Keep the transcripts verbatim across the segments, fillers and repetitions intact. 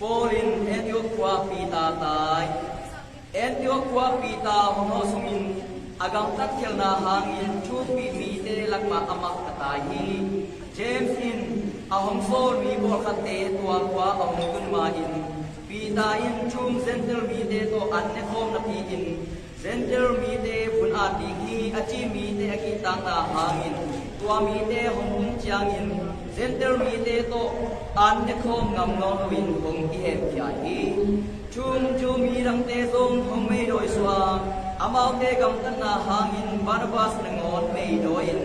Paul in Antioch khua Peter tai. Antioch khua Peter hong hawh sungin a gamtat khialhna hangin thupih mite lakmah amah ka tai hi. James in a hong sawl mi pawlkhatte tua khua a hong tun ma-in Peter in thu-um Gentile mite tawh an ne khawm napi-in Gentile mite vun at ding hi a ci mite a kihtakna hangin tua mite hong pung ciangin Gentile mite tawh an ne khawm ngam nawn loin hong kihemkhia hi. Thu-um Jew mi dangte zong hong meidawi suak a, amaute gamtatna hangin Barnabas nangawn meidawi-in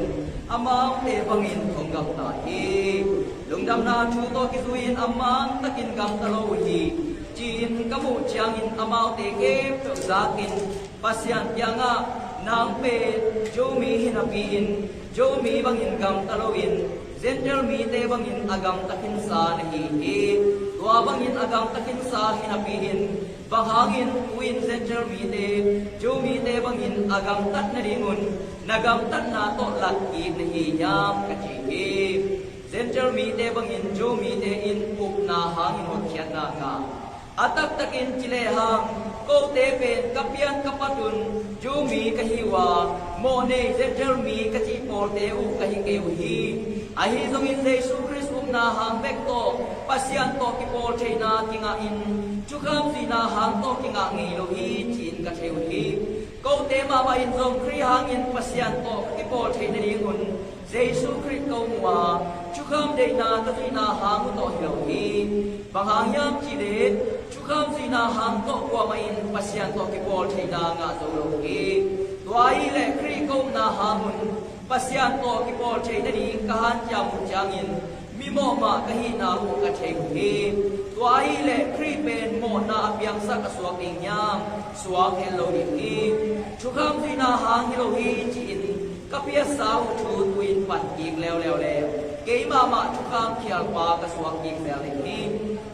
amaute bangin hong gamta hi. Lungdamna thu tawh kizui-in a mantakin gamta lo uh hi, ci-in ka muh ciangin amaute khempeuh zakin Pasian kiangah, nang pen Jew mi hi napi-in Jew mi bangin gamta loin Gentile mite bangin a gamta khinsa na hi hi. Tua bangin a gamta khinsa hi napi-in bang hangin tu-in Gentile mite Jew mite bangin a gamtat nadingun na gamtatna tawh lat kik na hi hiam, ka ci hi. Gentile mite bangin Jew mite in upna hangin hotkhiatna ngah. A taktakin ci lehang, kote pen ka pian ka patun Jew mi ka hi uh a, mawhnei Gentile mi ka cih pawlte uh ka hi kei uh hi. Ahi zongin Jesu Khrist upna hang bek tawh Pasian tawh kipawl theihna kingahin thukham zuihna hang tawh kingah ngei lo hi, ci-in ka thei uh hi. Kote mahmah in zong Khrih hangin Pasian tawh ka kipawl theih nadingun Jesu Khrih ka um uh a, thukham deihna ka zuihna hang uh tawh hi lo hi. Bang hang hiam cih leh thukham zuihna hang tawh kuamah in Pasian tawh kipawl theihna ngah zo lo hi. Tua ahih leh Khrih ka upna hang un Pasian tawh kipawl theih nading ka hanciam uh ciangin mi mawhmah ka hihna uh ka thei uh hi. Tua ahih leh Khrih pen mawhna a piangsak a suak ding hiam? Suak het lo ding hi. Thukham zuihna hang hi lo hi, ci-in ka phiatsa uh thu tu-in pan kik leuleu le keimah mah thukham khialpa ka suak kik zel ding hi.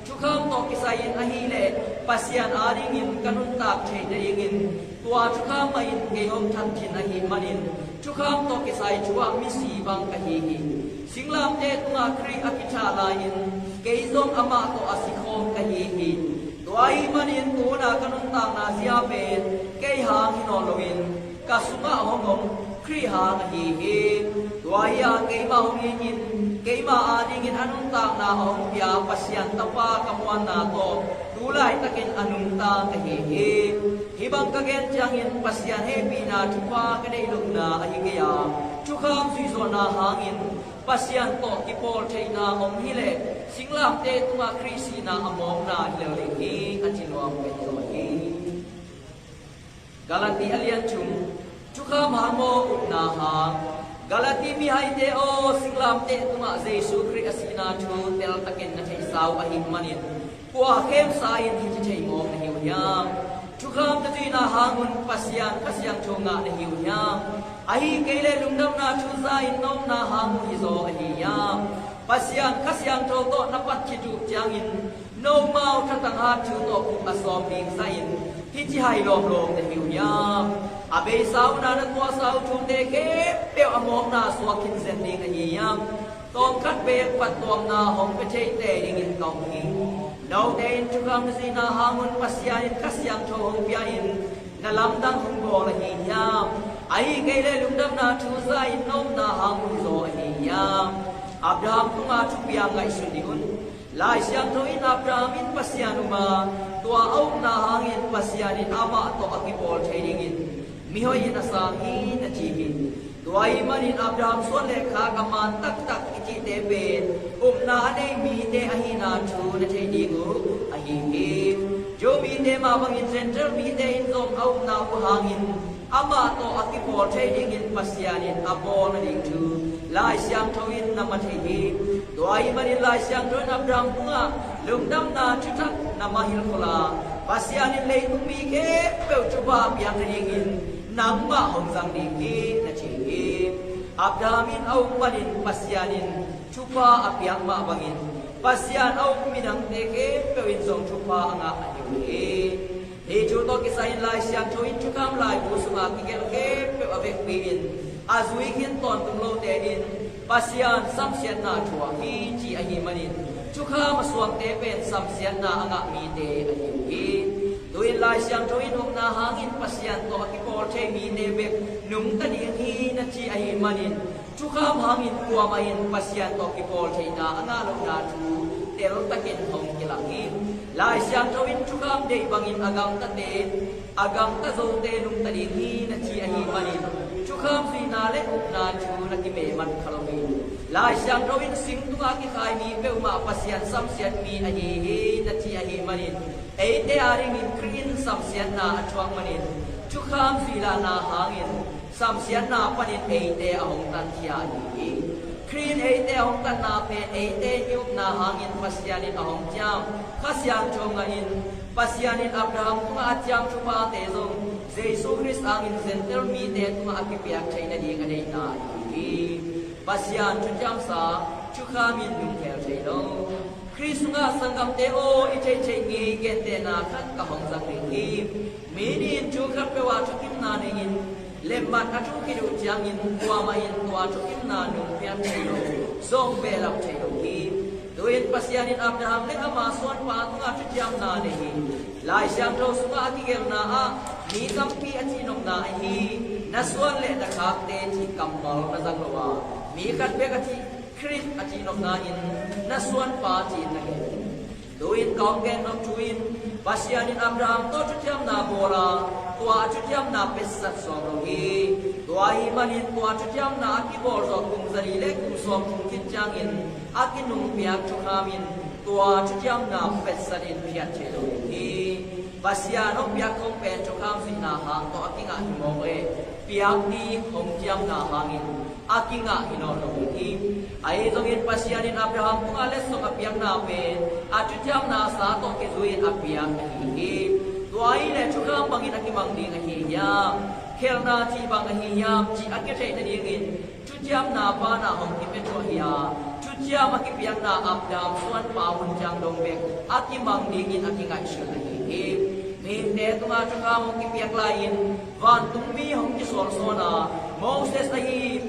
Thukham tawh kisai-in ahih leh Pasian adingin ka nuntak theih nadingin tua thukham mah in kei hong thathin ahih manin thukham tawh kisai thu-ah misi bang ka hi hi. Singlamteh tungah Khrih a kithah lai-in kei zong amah tawh a si khawm ka hi hi. Tua ahih manin tu hun-a ka nuntakna zia pen kei hang hi nawn loin ka sungah hong om Khrih hang ahi hi. Tua hi-a keimah hong itna in keimah adingin a nuntakna a hong pia Pasian Tapa ka muanna tawh tu laitakin a nungta ka hi hi. Hih bang ka gen ciangin Pasian hehpihna thupha ka deih lohna ahi kei a, thukham zuihzawhna hangin Pasian tawh kipawl theihna om hi leh singlamteh tungah Khrih sihna a mawkna hi lo ding hi, a ci nuam ka hi zaw hi. Galati a lian thum. Thukham hang maw, upna hang? Galati mihaite aw, singlamteh tungah Jesu Khrih a sihna thu teltakin na theihsa uh ahih manin kua khemsa in hih ci thei mawk na hi uh hiam? Thukham na zuihna hang un Pasian Kha Siangtho ngah na hi uh hiam? Ahih kei leh lungdamna thu za-in na upna hang uh hi zaw ahi hiam? Pasian Kha Siangtho tawh na pat khit uh ciangin nomau thatang hat thu tawh khuk a sawm ding sa-in hih ci hai lawmlawm na hi uh hiam? A beisa uh na na tuahsa uh thute khempeuh a mawkna suak khin zen ding ahi hiam? Tawmkhat beek phattuamna hong pia theite dingin ka om hi. Note in thukham na zuihna hang un Pasian in Kha Siangtho hong pia-in na lamdang hong bawl ahi hiam? Ahih kei leh lungdamna thu za-in na upna hang uh hi zaw ahi hiam? Abraham tungah thupiang ngaihsun dih un. Lai Siangtho in Abraham in Pasian um a, tua a upna hangin Pasian in amah tawh a kipawl thei dingin mihoih in a sang hi, na ci hi. Tua ahih manin Abraham suan le khak a man taktak i cihte pen upna a nei mite ahihna thu na thei ding uh ahi hi. Jew mite mah bangin Gentile mite in zong a upna uh hangin amah tawh a kipawl thei dingin Pasian in a bawl nading thu Lai Siangtho in na mah thei hi. Tua ahih manin Lai Siangtho in Abraham tungah lungdamna thuthak na mah hilh khol a, Pasian in leitung mi khempeuh thupha a piak nadingin nangmah hong zang ding hi, na ci hi. Abraham in a uk panin Pasian in thupha a piak mah bangin Pasian a uk midangte khempeuh in zong thupha a ngah ahi uh hi. Hih thu tawh kisai-in Lai Siangtho in Thukham laibu sungah kigelh khempeuh a vekpi-in a zui khin tawntung lote in Pasian samsiatna thuak hi, ci ahih manin Thukham a suangte pen samsiatna a ngah mite ahi uh hi. Tu-in Lai Siangtho in upna hangin Pasian tawh a kipawl thei mite bek nungta ding hi na ci ahih manin, thukham hangin kuamah in Pasian tawh kipawl theihna a ngah lohna thu teltakin hong kilang hi. Lai Siangtho in thukham deih bangin a gamtate, a gamta zote nungta ding hi na ci ahih manin, thukham zuihna le upna thu na kimehmat kha lo hi. Lai Siangtho in sing tungah kikhai mi peuhmah Pasian samsiat mi ahi hi na ci ahih manin, eite adingin Khrih in samsiatna a thuak manin, thukham zuih lahna hangin samsiatna panin eite a hong tankhia ahi hi. Khrih in eite a hong tanna pen eite i upna hangin Pasian in a hong ciam Kha Siangtho ngahin, Pasian in Abraham tungah a ciam thupate zong Jesu Khrih hangin Gentail mite tungah a kipiak theih nading a deihna ahi hi. Pasian thuciamsa thukham in nungkhel thei lo. Khrih sungah sanggamte aw, i theihtheih ngei gentehna khat ka hong zang ding hi. Mi nih in thu khat peuh ah thukimna nei-in, lemmat a thuk khit uh ciangin kuamah in tua thukimna nungpian thei lo, zong behlap thei lo hi. Tu-in Pasian in Abraham le ama suanpa tungah thuciamna nei hi. Lai Siangtho sungah a kigelhna ah mi tampi a cihnopna ahi, na suan le na khakte cih kammal na zang lo a, mi khat bek a cih Khrih a cihnopna in na suanpa ci-in na gen. Tu-in ka hong gennop thu in Pasian in Abraham tawh thuciamna bawl a, tua a thuciamna petsat sawm lo hi. Tua ahih manin tua thuciamna a kibawl zawh kum zali le kum sawm thum khit ciangin a kinungpiak thukham in tua thuciamna petsatin phiat thei lo ding hi. Pasian hong piak khong pen thukham zuihna hang tawh a kingah hi mawk leh, piak ding hong ciamna hangin a kingah hi nawn lo ding hi. Ahi zongin Pasian in Abraham tungah letsong a piakna pen a thuciamna sa tawh kizui-in a piak ahi hi. Tua ahih leh thukham bangin a kimang ding ahi hiam, khelhna cih bang ahi hiam cih a kitheih nadingin thuciamna pana hong kipia thuah hi a, thuciam a kipiakna Abraham suanpa hun ciang dong bek a kimang dingin a kingaihsun ahi hi. Mihingte tungah thukham hong kipiak lai-in vantungmi hong kisawlsawn a, Moses ahi,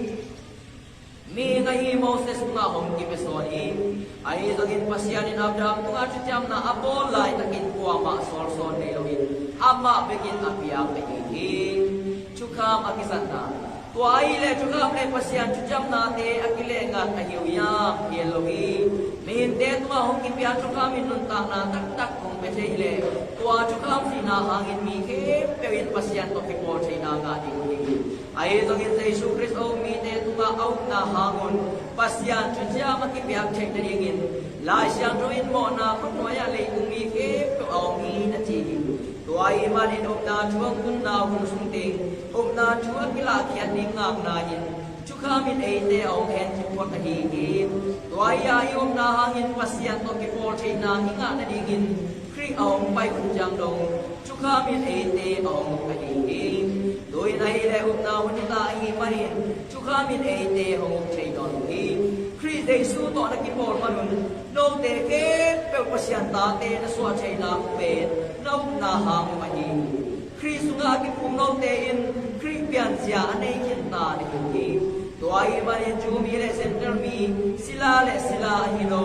mihing ahi Moses tungah hong kipia sawn hi. Ahi zongin Pasian in Abraham tungah thuciamna a bawl laitakin kuamah sawlsawn nei loin amah bekin a piak ahi hi. Thukham a kizatna. Tua ahih leh thukham le Pasian thuciamnate a kilehngat ahi uh hiam? Hi lo hi. Mihingte tungah hong kipia thukham in nuntakna taktak hong pia thei hi leh, tua thukham zuihna hangin mi khempeuh in Pasian tawh kipawl theihna ngah ding uh hi. Ahi zongin Jesu Khrih a um mite tungah a upna hangun Pasian thuciam a kipiak theih nadingin Lai Siangtho in mawhna khutnuai-ah leitung mi khempeuh a om hi na ci hi. Tua ahih manin upna thu a tunna hun sung teng upna thu a kilahkhiat ding ngakna in thukham in eite a hong henkip phot ahi hi. Tua hi-a i upna hangin Pasian tawh kipawl theihna i ngah nadingin Khrih a hong pai hun ciang dong thukham in eite a hong uk ahi hi. Tu-in ahih leh upna hun hi ta ahih manin thukham in eite hong uk thei nawn uh hi. Khrih Jesu tawh na kipawl manun note khempeuh Pasian tate na suah theihna uh pen na upna hang uh ahi hi. Khrih sungah a kiphum note in Khrih pianzia a nei khinta na hi uh hi. Tua ahih manin Jew mi le Gentail mi, sila le sila ahi lo,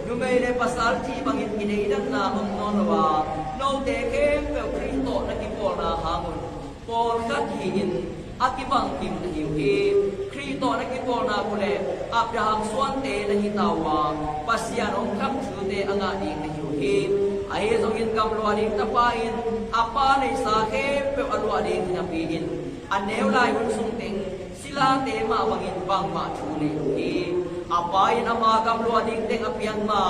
numei le pasal cih bangin kineidanna om nawn lo a, note khempeuh Khrih tawh na kipawlna hangun pawlkhat hi-in a kibang kim na hi uh hi. Khrih tawh na kipawlna uh leh Abraham suante na hi ta uh a, Pasian hong kham thute a ngah ding na hi uh hi. Ahi zongin gamluah ding tapa in a pa neihsa khempeuh a luah ding hi napi-in a neu lai hun sung teng silate mah bangin bangmah thu nei lo hi. A pa in ama gamluah ding teng a piak ma,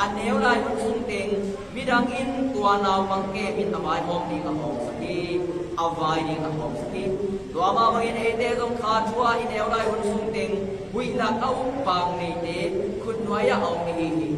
a neu lai hun sung teng midang in tua naupang kemin a vaihawm ding a hawmsak hi. A vai ding a hawmsak hi. Tua mah bangin eite zong kha thu-a i neu lai hun sung teng huih lak a uk bang neite khutnuai-ah a om i hi hi.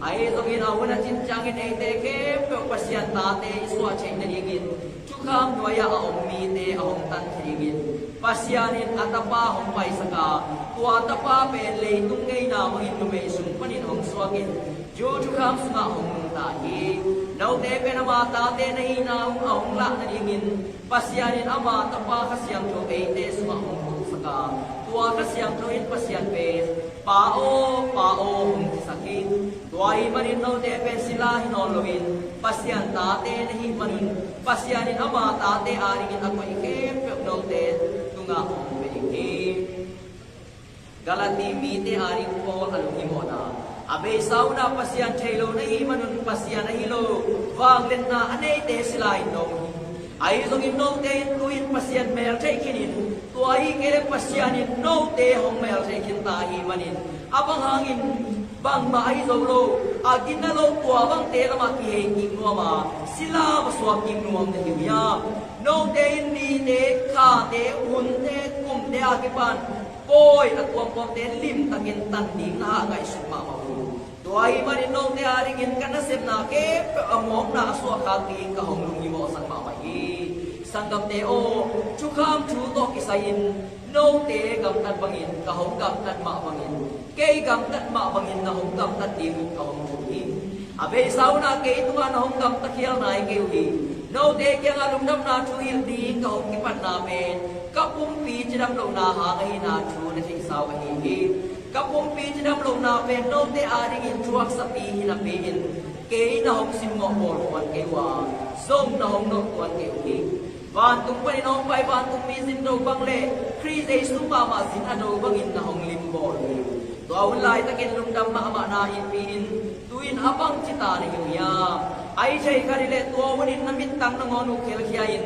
Ahi zongin a hun a cin ciangin eite khempeuh Pasian tate i suah theih nadingin thukham nuai-ah a om mite a hong tankhia dingin Pasian in a tapa hong paisak a, tua tapa pen leitung ngeina bangin numei sung panin hong suakin Jew thukham sungah hong nungta hi. Note pen ama tate na hihna uh a hong lah nadingin Pasian in ama tapa Kha Siangtho eite sungah hong tuksak a, tua Kha Siangtho in Pasian pen Pa aw, Pa aw, hong kisak hi. Tua ahih manin note pen sila hi nawn loin Pasian tate na hih manun Pasian in ama tate adingin a koih khempeuh note tungah hong pia ding hi. Galati mite ading Paul a lunghimawhna. A beisa unah Pasian thei lo na hih manun Pasian ahi lo vangliatna a neite sila in dong hi. Ahi zongin note in tu-in Pasian mel theih khinin, tua hi kei leh Pasian in note hong mel theih khin ta ahih manin, a bang hangin bangmah ahi zo lo, a gina lo tua bangte lamah kihei kik nuam a, sila va suak kik nuam na hi uh hiam? Note in nite, khate, hunte, kumte a kipan pawi a tuamtuamte limtakin tan ding na hah ngaihsut mahmah uh hi. Tua ahih manin note adingin ka nasepna khempeuh a mawkna a suahkhak ding ka hong lunghimawhsak mahmah hi. Sanggamte aw, thukham thu tawh kisai-in note gamtat bangin ka hong gamtat mah bangin, kei gamtat mah bangin na hong gamtat ding uh ka hong thum hi. A beisa unah kei tungah na hong gamta khial nai kei uh hi. Note kiangah lungdamna thu hilh ding ka hong kipatna pen ka pumpi cidam lohna hang ahihna thu na theihsa uh ahi hi. Ka pumpi cidam lohna pen note adingin thu haksapi hi napi-in, kei na hong simmawh bawl tuan kei uh a, zong na hong nolh tuan kei uh hi. Vantung panin a hong pai vantungmi zin do bang le Khrih Jesu mahmah zin a do bangin na hong limbawl hi. Tua hun laitakin lungdam mahmah na itpi-in, tu-in a bangci ta na hi uh hiam? Ahi thei khat hileh tua hunin na mittang nangawn uh khelkhia-in,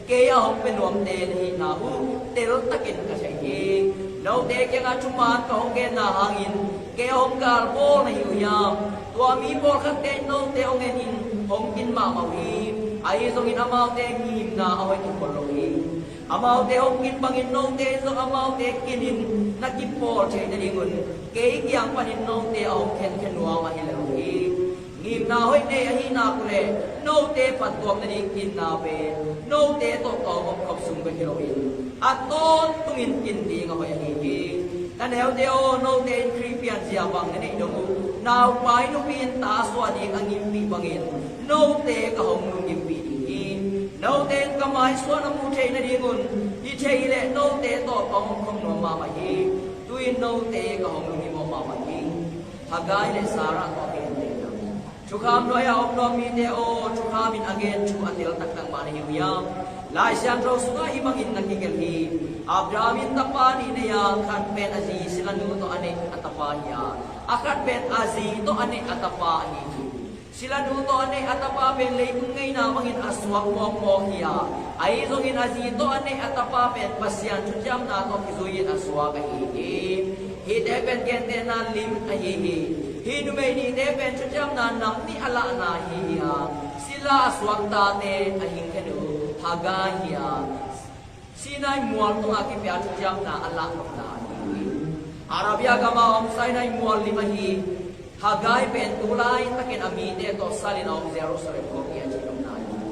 kei a hong pia nuamte na hihna uh teltakin ka thei hi. Note kiangah thuman ka hong genna hangin kei a hong galbawl na hi uh hiam? Tua mi pawlkhatte in note hong enin hong kin mahmah uh hi. Ahi zongin amaute ngimna a hoih kipol lo hi. Amaute hong kin bangin note in zong amaute kinin na kipawl theih nadingun kei kiang panin note a hong khenkhia nuam ahi lel uh hi. Ngimna hoih nei ahih nak uh leh note phattuam nading kinna pen note tawh ka hong omkhop sung bek hi loin a tawntungin kin ding a hoih ahi hi. Na neute aw, note in Khrih pianzia bang na neih dong uh, naupai nupi in ta suah ding a ngimpih bangin note ka hong lungngimpih ding hi. Note in ka maisuah na muh theih nadingun hi thei hileh note tawh ka hong omkhop nuam mahmah hi. Tu-in note ka hong lunghimawh mahmah hi. Hagai le Sarah tawh a gentehna. Thukham nuai-a om nuam mite aw, thukham in a gen thu a tel taktak mah na hi uh hiam? Lai Siangtho sungah hih bangin na kigelh hi. Abraham in tapa nih nei a, khat pen a zi silanu tawh a neih a tapa hi a, a khat pen a zi tawh a neih a tapa ahi hi. Silanu tawh a neih a tapa pen leitung ngeina bangin a suak mawkmawk hi a, ahi zongin a zi tawh a neih a tapa pen Pasian thuciamna tawh kizui-in a suak ahi hi. Hihte pen gentehna lim ahi hi. Hih numei nihte pen thuciamna nam nih a lahna hi hi a, sila a suak tate a hing khen uh Hagai hi a, Sinai mual tungah kipia thuciamna a lah nopna ahi hi. Arabia gama om Sinai mual lim ahi Hagai pen tu laitakin a mite tawh salin a om Jerusalem khuapi a cihnopna ahi hi.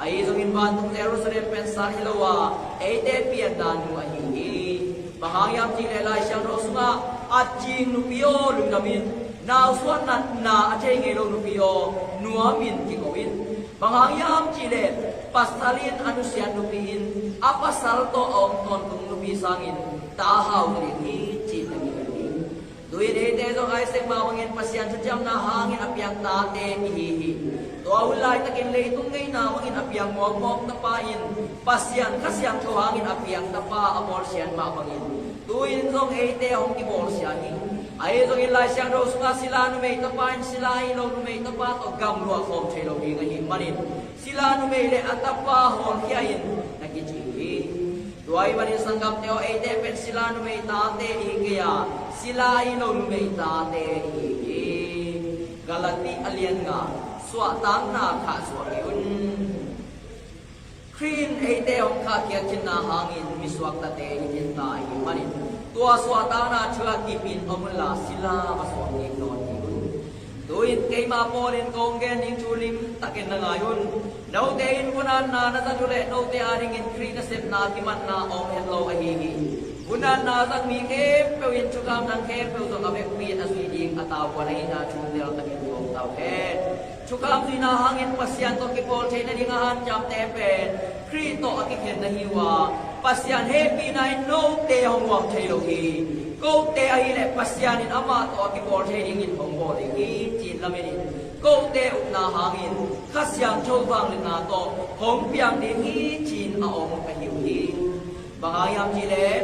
Ahi zongin vantung Jerusalem pen sal hi lo a, eite pianna nu ahi hi. Bang hang hiam cihleh Lai Siangtho sungah a cing nupi aw lungdam in, nausuahna na a thei ngei lo nupi aw nuamin kiko in. Bang hang hiam cihleh pasal in a nusiat nupi in a pasal tawh a om tawntung nupi sangin ta hau ding hi, ci-in na kigelh hi. Tu-in eite zong Isaac mah bangin Pasian thuciamna hangin a piang tate i hi hi. Tua hun laitakin leitung ngeina bangin a piang mawkmawk tapa in Pasian Kha Siangtho hangin a piang tapa a bawlsiat mah bangin tu-in zong eite hong kibawlsia hi. Ahi zongin Lai Siangtho sungah sila numei tapa in sila ahi lo numei tapa tawh gamluah khawm thei lo ding ahih manin sila numei le a tapa hawlkhia in na kici hi. Tua ahih manin sanggamte aw, eite pen sila numei tate i hi kei a, sila ahi lo numei tate i hi hi. Galati a lian nga, suahtakna khahsuah kei un. Khrih in eite hong khahkhiat khinna hangin misuaktate i hi khin ta ahih manin tua suahtakna thu a kipin om unla sila va suak kik nawn kei un. Tu-in keimah Paul in kong gen ding thu limtakin na ngai un. Note in vunatna na zat uh leh note adingin Khrih nasepna kimatna a om het lo ahi hi. Vunatna a zat mi khempeuh in thukham dang khempeuh zong a vekpi in a zui ding a tauhuan ahihna thu teltakin phawk ta uh hen. Thukham zuihna hangin Pasian tawh kipawl theih nading a hanciamte pen Khrih tawh a kikhen na hi uh a, Pasian hehpihna in note hong huam thei lo hi. Kote ahih leh Pasian in amah tawh a kibawl thei dingin hong bawl ding hi, ci-in lamen in, kote upna hangin Kha Siangtho vangliatna tawh hong piang ding hi, ci-in a om ahi uh hi. Bang hang hiam cih leh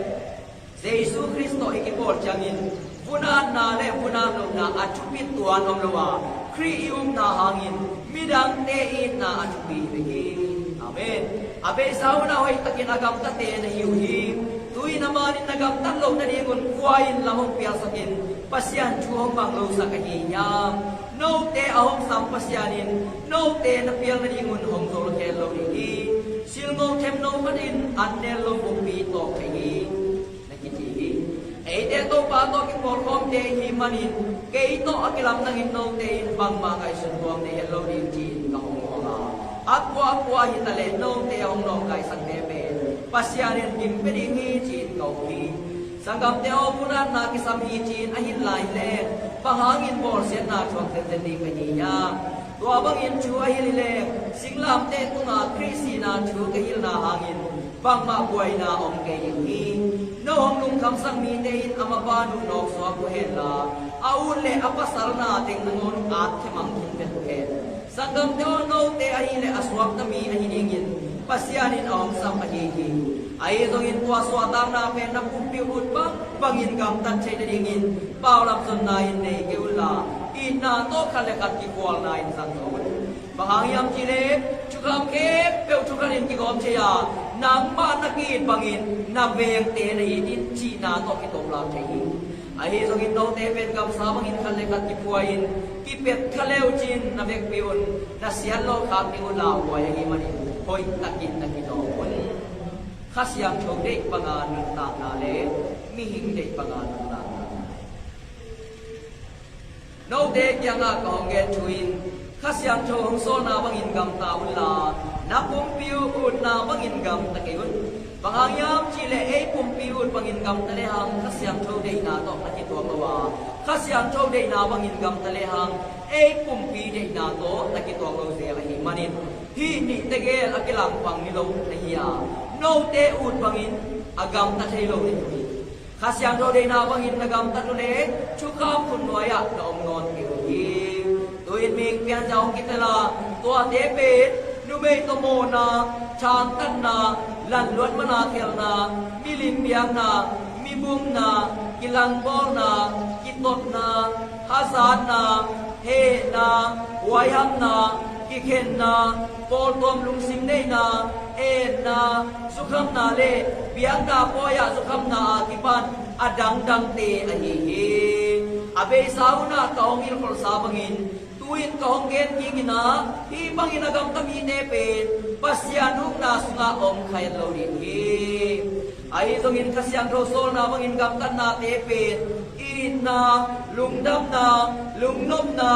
Jesu Khrist tawh i kibawl ciangin vun-atna le vun-at lohna a thupi tuan om lo a, Khrih i upna hangin midangte i itna a thupi hi. Amen. A beisa hun ah hoihtakin a gamtate na hi uh hi. Tu-in a manin na gamtat loh nadingun kua in lam hong piaksak in Pasian thu hong bang losak ahi hiam? Note a hong sam Pasian in note na pial nadingun hong zol khel lo ding hi. Silngo themno khat in an nel lo bukpi tawk thei hi, na kici hi. Eite Topa tawh kipawlkhawmte i hih manin kei tawh a kilamdangin note in bangmah ngaihsun tuam nei het lo ding ci-in ka hong muang a, a kuakua hi taleh note a hong nawngkaisakte pen Pasian in gim pia ding hi, ci-in ka um hi. Sanggamte aw, vun-atna kisam hi ci-in a hilh lai leh bang hangin bawlsiatna thuak zenzen ding ka hi hiam? Tua bangin thu a hilh hi leh singlamteh tungah Khrih sihna thu ka hilhna hangin bangmah buaina om kei ding hi. No hong lungkhamsak mite in a maban uh nawksuak uh hen la, a ut le a pasalna teng nangawn at themang khin vet uh hen. Sanggamte aw, note ahih leh a suakta mi ahi dingin Pasian in a hong sam ahi hi. Ahi zongin tua suahtakna pen na pumpi uh ut bangbangin gamtat theih nadingin paulam zonna in nei kei un la, itna tawh khat le khat kikhualna in zang zo un. Bang hang hiam cih leh thukham khempeuh thukhanin kigawm thei a, nangmah na ki-it bangin na vengte na it in cihna tawh kitawp lak thei hi. Ahi zongin note pen gamsa bangin khat le khat kiphuai-in kipet kha le uh cin na vekpi un, na siat loh khak ding uh lauhuai ahih manin hoihtakin na kitawp un. Kha Siangtho deih banga nuntakna le mihing deih banga nuntakna. Note kiangah ka hong gen thu in Kha Siangtho hong sawlna bangin gamta un la, na pumpi uh utna bangin gamta kei un. Bang hang hiam cih leh ei pumpi ut bangin gamta lehang Kha Siangtho deihna tawh na kituak lo a, Kha Siangtho deihna bangin gamta lehang ei pumpi deihna tawh na kituak lo zel ahih manin hih nih tegel a kilangpang ni lo na hi a, note ut bangin a gamta thei lo na hi uh hi. Kha Siangtho deihna bangin na gamtat uh leh thukham khut nuai-ah na om nawn kei uh hi. Tu-in mihing pianzia hong kitel a, tuate pen numei tawh mawhna, thangtatna, lanluat mana khialhna, milim biakna, mibumna, kilangbawlna, kitotna, hazatna, hehna, huaihamna, kikhenna, pawltuam lungsim neihna, etna, zukhamna le biakna pawi-ah zukhamna a kipan a dangdangte ahi hi. A beisa hun ah ka hong hilhkholhsa bangin tu-in ka hong gen kik in ah, hih bangin a gamta mite pen Pasian ukna sungah om kha het lo ding hi. Ahi zongin Kha Siangtho sawlna bangin gamtatnate pen itna, lungdamna, lungnopna,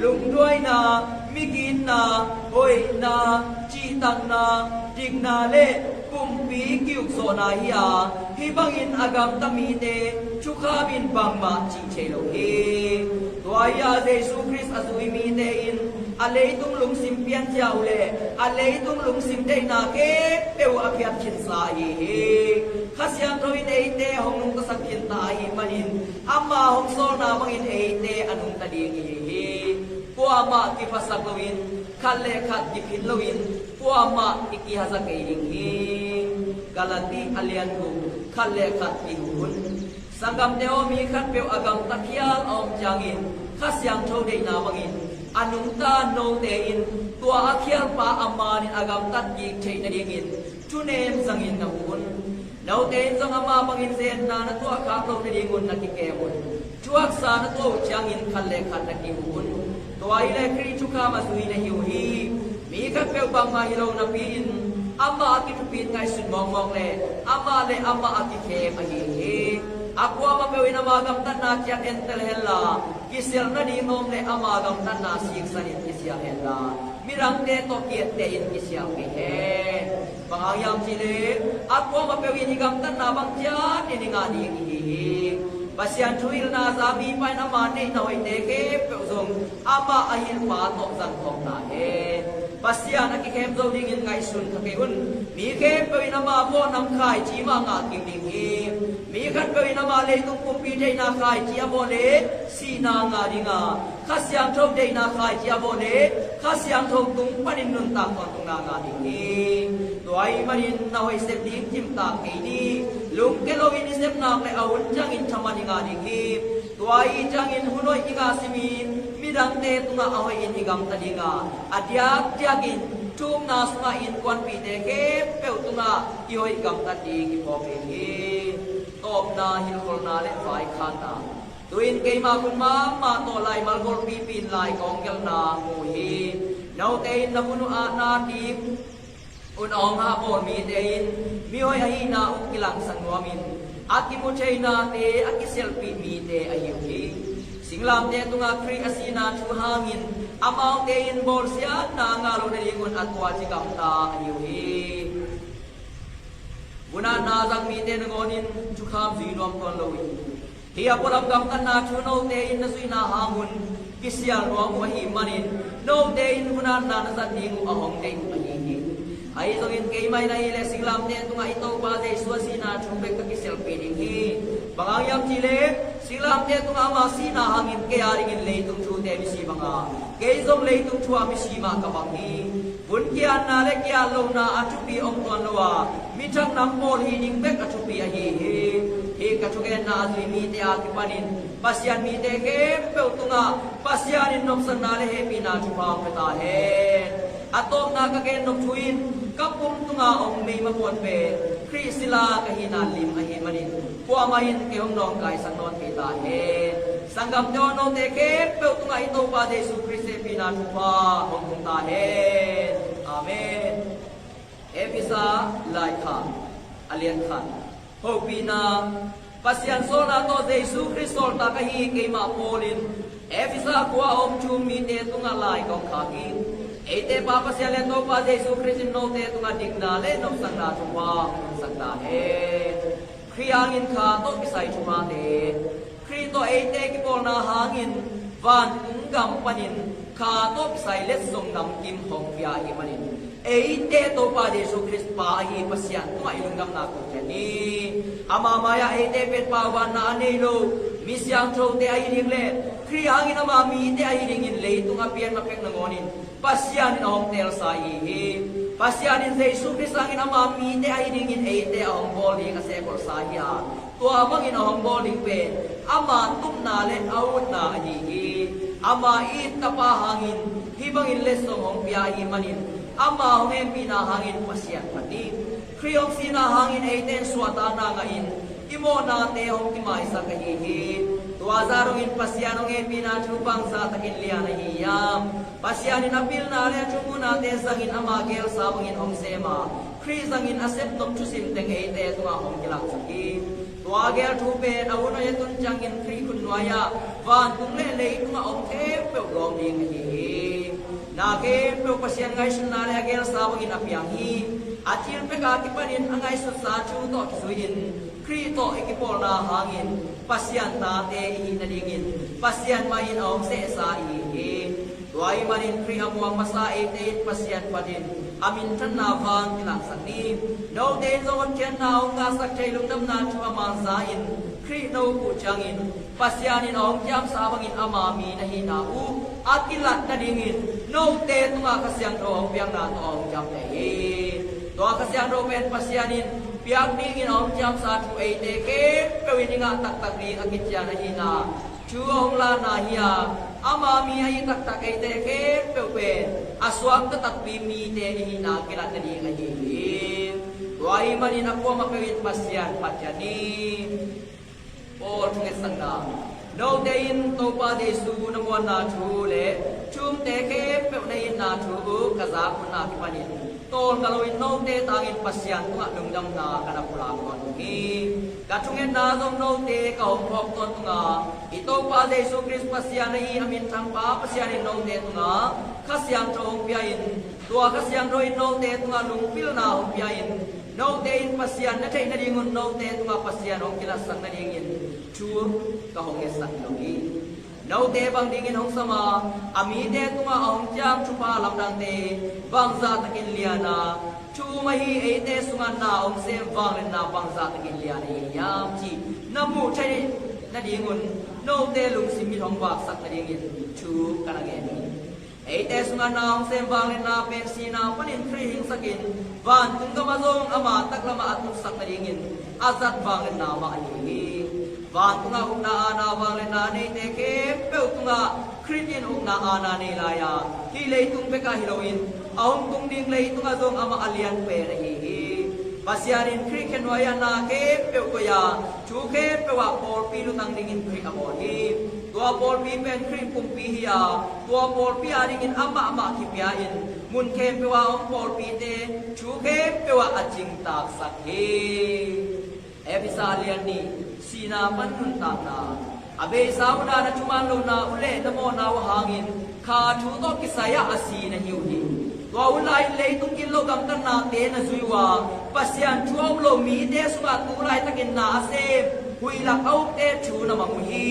lungduaina, miginna, hoihna, cihtakna, dikna le pumpi ki-ukzawhna hi a, hih bangin a gamta mite thukham in bangmah cih thei lo hi. Tua hi a, Jesu Khrist a zui mite in a leitung lungsim pianzia uh le a leitung lungsim deihna khempeuh uh a phiat khinsa ahi hi. Kha Siangtho in eite hong nungtasak khinta ahih manin ama hong sawlna bangin eite a nungta ding ihi hi. Kuamah kiphasak loin, khat le khat kiphin loin, kuamah i kihaza kei ding hi. Galati a lian guk, khat le khat kihuh un. Sanggamte aw, mi khatpeuh a gamta khial a om ciangin Kha Siangtho deihna bangin a nungta note in tua a khialpa a manin a gamtat kik theih nadingin thunem zangin na huh un. Note in zong amah bangin zenna na tuahkhak loh nadingun na kikem un. Thuaksa na tuah uh ciangin khat le khat na kihuh un. Tua hi leh Khrih thukham a zui na hi uh hi. Mi khatpeuh bangmah hi lo napi-in amah a kithupit ngaihsun mawkmawk le amah le amah a kikhem ahi hi. A kuamah peuh in ama gamtatna ciat entel hen la, kisialh nading a om le ama gamtatna siksan in kisial hen la, midangte tawh ki-etteh in kisial kei hen. Bang hang hiam cih leh a kuamah peuh in i gamtatna bang ciat in i ngah ding ihi hi. Pasian thuhilhna za mipa in ama neih na hoihte khempeuh zong amah a hilhpa tawh zangkhawm ta hen. Pasian a kikhem zo dingin ngaihsun kha kei un. Mi khempeuh in amah vawh nam khaici mah ngah kik ding hi. Mi khatpeuh in amah leitung pumpi theihna khaici a vawh leh sihna ngah ding a, Kha Siangtho deihna khaici a vawh leh Kha Siangtho tung panin nuntak tawntungna ngah ding hi. Tua ahih manin na hoih sep ding kimtak kei ni. Lungke loin i sep nak leh a hun ciangin thaman i ngah ding hi. Tua ahih ciangin hun hoih i ngah simin midangte tungah a hoihin i gamta ding a, a diakdiakin thu-umna sungah innkuanpihte khempeuh tungah i hoih gamtat ding i phawk ding hi. Tawpna, hilhkholhna leh vaikhakna. Tu-in keimah khut mahmah tawh laimal golpipi in lai ka hong gelhna mu hi. Note in na vun uh a na ding un a hong hahbawl mite in mihoih ahihna uh kilangsak nuamin a kimu theinate a kisialhpih mite ahi uh hi. Singlamteh tungah Khrih a sihna thu hangin amaute in bawlsiatna a ngah loh nadingun a tuaci gamta ahi uh hi. Vun-atna zang mite nangawnin thukham zui nuam tuan lo hi. Hih a pualam gamtatna thu note in na zuihna hangun kisial nuam uh ahih manin note in vun-atna na zat ding uh a hong deih uh ahi hi. Ahi zongin keimah in ahih leh singlamteh tungah i Topa Jesu a sihna thu bek ka kisialhpih ding hi. Bang hang hiam cih leh singlamteh tungah ama sihna hangin kei a dingin leitung thute misi bang a, kei zong leitung thu-ah misi mah ka bang hi. Vun ki-atna leh ki-at lohna a thupi om tuan lo a, mithang nam pawl hih ding bek a thupi ahi hi. Hih ka thugenna a zui mite a kipanin Pasian mite khempeuh tungah Pasian in nopsakna leh hehpihna thupha hong pia ta hen. A tawpna ka gennop thu in ka pum tunga om meima puan pen Khrih sila ka hihna lim ahih manin kuamah in kei hong nawngkaisak nawn kei ta hen. Sanggamte aw, note khempeuh tungah i Topa Jesu Khrih hehpihna thupha hong tung ta hen. Amen. Efesa laikhak a lian khat. Hopihna. Pasian sawlna tawh Jesu Khrih sawltak ahi keimah Paul in Efesa khua a om thu-um mite tungah lai kong khak hi. Eite Pa Pasian leh Topa Jesu Khrih in note tungah dikna leh nopsakna thupha hong sak ta hen. Khrih hangin kha tawh kisai thuphate. Khrih tawh eite kipawlna hangin vantung gam panin kha tawh kisai letsong namkim hong pia ahih manin eite Topa Jesu Khrih Pa ahi Pasian tungah i lungdamna ko cian ni. Ama mai-ah eite pen pauvanna a nei lo mi siangthote ahi ding leh Khrih hangin ama mite ahi dingin leitung a pian ma pek nangawnin Pasian in a hong teelsa i hi. Pasian in Jesu Khrih hangin ama mite ahi dingin eite a hong bawl ding a sekolsa hi a, tua bangin a hong bawl ding pen ama tupna leh a utna ahi hi. Ama it Tapa hangin hih bangin letsong hong pia ahih manin ama hong hehpihna hangin Pasian phat ni. Khrih hong sihna hangin eite in suahtakna ngahin i mawhnate hong kimaisak ahi hi. Tua zah dongin Pasian hong hehpihna thu bangzah takin lian ahi hiam? Pasian in a pilna leh a thumuhnate zangin ama geelsa bangin hong sem a, Khrih zangin a sepnop thusim teng eite tungah hong kilangsak hi. Tua a geel thu pen a hun hoih a tun ciangin Khrih khut nuai-ah vantung leh leitungah om khempeuh lawm ding ahi hi. Na khempeuh Pasian ngaihsutna leh a geelsa bangin a piang hi. A thilpek a kipanin a ngaihsutsa thu tawh kizui-in Khrih tawh i kipawlna hangin Pasian tate i hih nadingin Pasian mah in a hong sehsa i hi hi. Tua ahih manin Khrih a muang masa eite in Pasian phatin a minthanna vang kilangsak ni. Note in zong hotkhiatna hong ngahsak thei lungdamna thu a man za-in Khrih no uh ciangin Pasian in a hong ciamsa bangin ama mi na hihna uh a kilat nadingin note tungah Kha Siangtho hong piakna tawh a hong ciamteh hi. Tua Kha Siangtho pen Pasian in piak dingin a hong ciamsa thu eite khempeuh in i ngah taktak ding a kician ahihna thu a hong lahna hi a, ama mi ahi taktak eite khempeuh pen a suakta takpi mite i hihna kilat nading ahi hi. Tua ahih manin a kuamah peuh in Pasian phat ciat ni. Paul thungetsakna. Note in Topa Jesu na muanna thu leh thu-umte khempeuh na itna thu uh ka zak hun a kipanin tawlnga loin note tangin Pasian tungah lungdamna ka na pulak tawntung hi. Ka thungetna zong note ka hong phawk tawntung a, i Topa Jesu Khrih Pasian ahi a minthang Pa Pasian in note tungah Kha Siangtho hong pia-in, tua Kha Siangtho in note tungah lungpilna hong pia-in, note in Pasian na theih nadingun note tungah Pasian hong kilatsak nadingin thu ka hong ngetsak hi lo hi. Note bang dingin hong sam a, a mite tungah a hong ciam thupha lamdangte bangzah takin lian a, thu um ahi eite sungah na hong sem vangliatna bangzah takin lian ahi hiam cih na muh theih nadingun note lungsim mit hong vaksak nadingin thu ka na gen hi. Eite sungah na hong sem vangliatna pen sihna panin Khrih hingsakin vantung gamah zong ama taklamah a tutsak nadingin a zat vangliatna mah ahi hi. Vantungah ukna aana vangliatna a neite khempeuh tungah Khrih in ukna aana nei lai a, hih leitung bekah hi loin a hong tung ding leitungah zong amah a lian pen ahi hi. Pasian in Khrih khenuai a na khempeuh koih a, thu khempeuh ah pawlpi lutang dingin Khrih a bawl hi. Tua pawlpi pen Khrih pumpi hi a, tua pawlpi adingin amah mah kipia in mun khempeuh a om pawlpite thu khempeuh ah a cingtaksak hi. Efesa lian nih, sihna pan nuntakna. A beisa hun a na thuman lohna uh le na mawhna uh hangin kha thu tawh kisai ah a si na hi uh hi. Tua hun lai-in leitung gilo gamtatnate na zui uh a, Pasian thu a um lo mite sungah tu laitakin na a sem huih lak a ukte thu na mang uh hi.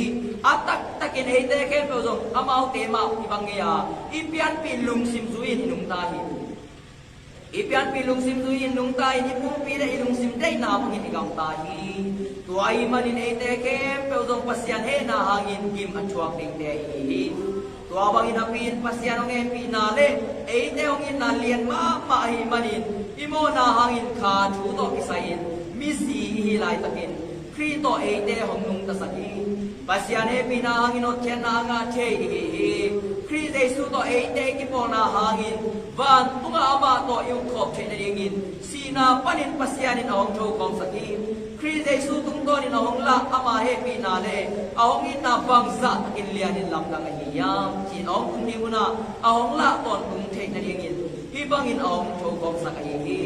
A taktakin eite khempeuh zong amaute mah i bang ngei a, i pianpih lungsim zui-in i nungta hi. I pianpih lungsim zui-in nungta in i pumpi le i lungsim deihna bangin i gamta hi. Tua ahih manin eite khempeuh zong Pasian hehna hangin gim a thuak dingte ahi hi. Tua bangin a pi in Pasian hong hehpihna le eite hong itna lian mahmah ahih manin i mawhna hangin kha thu tawh kisai-in misi i hi laitakin Khrih tawh eite hong nungtasak hi. Pasian hehpihna hangin hotkhiatna a ngah thei i hi hi. Khrih Jesu tawh eite i kipawlna hangin vantungah amah tawh i ukkhawm theih nadingin sihna panin Pasian in a hong thokhawmsak hi. Khrih Jesu tungtawnin a hong lah ama hehpihna le a hong itna bangzah takin lianin lamdang ahi hiam ci-in a hong tung ding hunah a hong lah tawntung theih nadingin hih bangin a hong thokhawmsak ahi hi.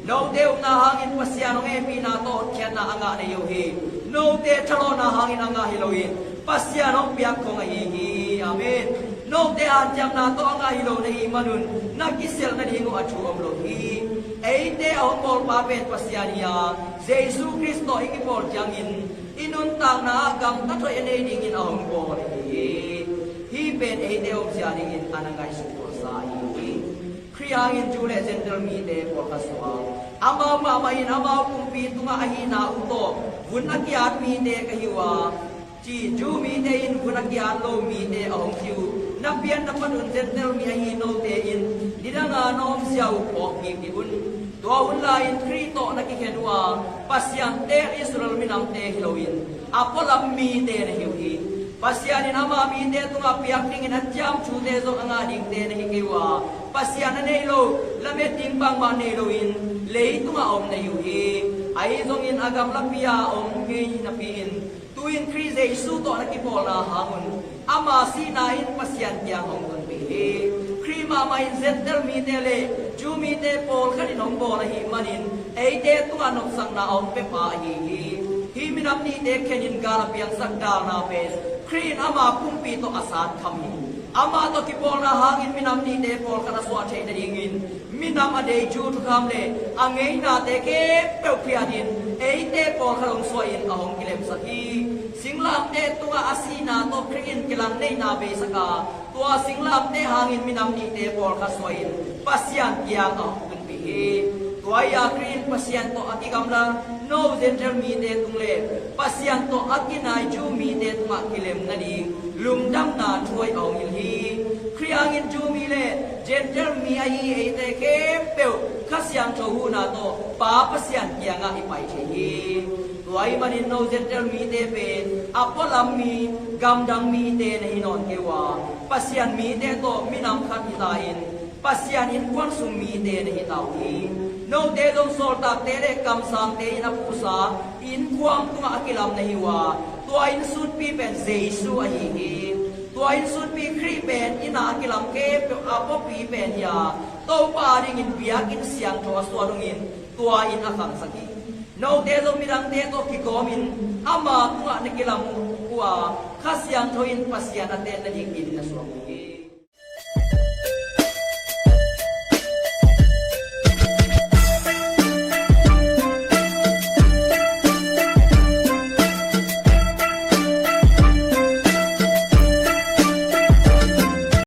Note upna hangin Pasian hong hehpihna tawh hotkhiatna a ngah na hi uh hi. Note thalawhna hangin a ngah hi loin Pasian hong piak khong ahi hi. Amen. Note hanciamna tawh a ngah hi lo na hih manun na kisialh nading uh a thu om lo hi. Eite a hong bawlpa pen Pasian hi a, Jesu Khrist tawh i kipawl ciangin i nuntakna ah gamtat hoih a nei dingin a hong bawl ahi hi. Hih pen eite omzia dingin a na ngaihsut kholsa ahi hi. Khrih hangin Jew le Gentile mite pawlkhat suak. Amau mahmah in amau kumpi tungah ahihna uh tawh vun a ki-at mite ka hi uh a, ci Jew mite in vun a ki-at lo mite a hong ci uh. Na pian na pan un Gentile mi ahi note in nidang a na omzia uh phawk kik dih un. Tua hun lai-in Khrih tawh na kikhen uh a, Pasian teel Israel minamte hi loin a pualam mite na hi uh hi. Pasian in ama mite tungah piak dingin a ciam thute zong a ngah dingte na hi kei uh a, Pasian a nei lo, lamet ding bangmah nei loin leitungah a om na hi uh hi. Ahi zongin a gamlapi a om ngei napi-in tu-in Khrih Jesu tawh na kipawlna hangun ama sihna in Pasian kiang hong tunpih hi. Khrih mahmah in Gentile mite le Jew mite pawlkhat in hong bawl ahih manin eite tungah nopsakna a hong pia pa ahi hi. Hih minam nihte khenin gal a piangsak dalna pen Khrih in ama pumpi tawh a sat kham hi. Amah tawh kipawlna hangin minam nihte pawlkhat a suah theih nadingin minam a dei Jew thukham le a ngeinate khempeuh phiatin eite pawlkhat hong suahin a hong kilemsak hi. Singlamteh tungah a sihna tawh Khrih in kilang neihna beisak a, tua singlamteh hangin minam nihte pawlkhat suahin Pasian kiang a hong tunpih hi. Tua hi a Khrih in Pasian tawh a kigamla no Gentile mite tung le Pasian tawh a kinai Jew mite tungah kilem nading lungdamna thu hoih a hong hilh hi. Khrih hangin Jew mi le Gentile mi ahi eite khempeuh Kha Siangtho huhna tawh Pa Pasian kiangah i pai thei hi. Tua ahih manin no Gentile mite pen a pualam mi, gamdang mite na hi nawn kei uh a, Pasian mite tawh minam khat hi ta-in Pasian innkuan sung mite na hi ta uh hi. Note zong sawltakte le kamsangte in a puhsa innkhuam tungah a kilam na hi uh a, tua innsunpi pen Jesu ahi hi. Tua innsunpi Khrih pen inn a kilam khempeuh a puapi pen hi a, Topa adingin biakinn siangtho a suah dongin tua inn a khangsak hi. Note zong midangte tawh kikawmin ama tungah na kilam uh a, Kha Siangtho in Pasian a ten nading inn na suak uh hi.